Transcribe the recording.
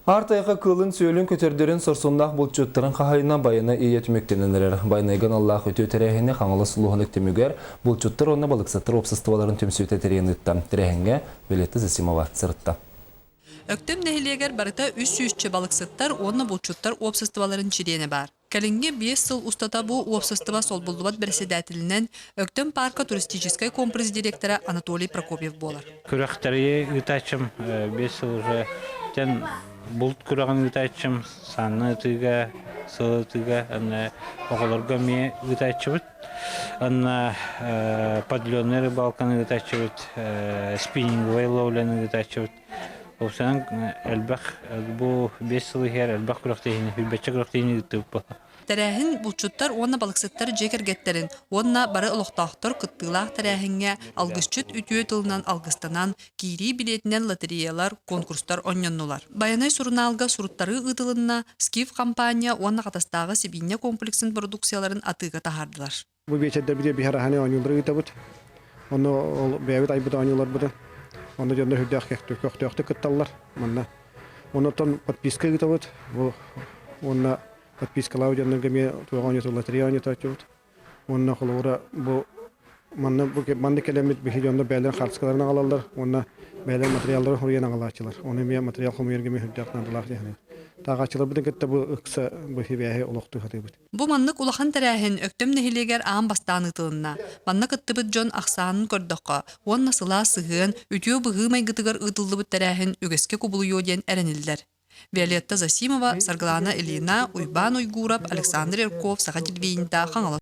Аар тайҕа кыылын-сүөлүн көтөрдөрүн сорсуннаах булчуттарын хаһайынан Байанай ыйа түмүктэнэн эрэр. Байанайга аналлаах үтүө тэрээһини Хаҥалас улууһун Өктөмүгэр булчуттар уонна балыксыттар уопсастыбаларын түмсүүтэ тэрийэн ыытта. Тэрээһиҥҥэ Виолетта Засимова сырытта. Өктөм нэһилиэгэр барыта үс сүүсчэ балыксыттар уонна булчуттар уопсастыбаларын чилиэнэ баар. Кэлиҥҥи биэс сыл устата бу уопсастыба солбуллубат бэрэссэдээтэлинэн Өктөм паарка туристическай комплекс директора Анатолий Прокопьев буолар. Күрэхтэри ыытааччым 5 сыл уже тэн булт күрэҕин ыытааччым саанна ытыыга, сыл ытыыга, аны оҕолорго эмиэ ыытааччыбыт. Анна подлённая рыбалканы ыытааччыбыт, спиннинговай ловляны ыытааччыбыт. Уопсайынан элбэх бу 5 сыл иһигэр элбэх күрэхтэһиини, сүүрбэччэ күрэхтэһиини ыыттыбыт. Тэрээһин булчуттар уонна балыксыттар дьиэ кэргэттэрин уонна бары олохтоохтор кыттыылаах тэрээһиҥҥэ алгысчыт үтүө тылынан алгыстанан, киирии билиэтинэн лотереялар, конкурстар оонньоннулар. Байанай сурунаалга суруттарыы ыытылынна, Скиф хампаанньа уонна Хатастааҕы сибиинньэ комплексын продукцияларын атыыга таһаардылар. Бу биэчэрдэрбитигэр биһи араһаны оонньуулары ыытабыт. Онно ол бэйэбит айбыт оонньууларбытын онно дьоннор сүрдээх көхтөөхтүк кытталлар. Манна оннуттан подписка ыытабыт. Бу уонна подпискалаабыт дьоннорго эмиэ туох оонньууту лотерея оонньотооччубут. Уонна холобура бу манна бу манна кэлэммит биһи дьоннор бэйэлэрин хаартыскаларын аҕалаллар уонна бэйэлэрин материалларын хоруйан аҕалааччылар. Ону эмиэ материал хомуйарга эмиэ сүрдээх наадалаах дьаһаныы. Тааҕааччыларбытын кытта бу ыкса бу сибээһи олохтуу сатыыбыт. Бу маннык улахан тэрээһин Өктөм нэһилиэгэр аан бастаан ыытылынна. Манна кыттыбыт дьон ахсаанын көрдөххө уонна сылаас сыһыан, үтүө быһыы майгытыгар ыытыллыбыт тэрээһин үгэскэ кубулуйуо диэн эрэниллэр. Виолетта Засимова, Саргылаана Ильина, Уйбаан Уйгуурап, Александр Ерков, Саха телевидениета, Хаҥалас.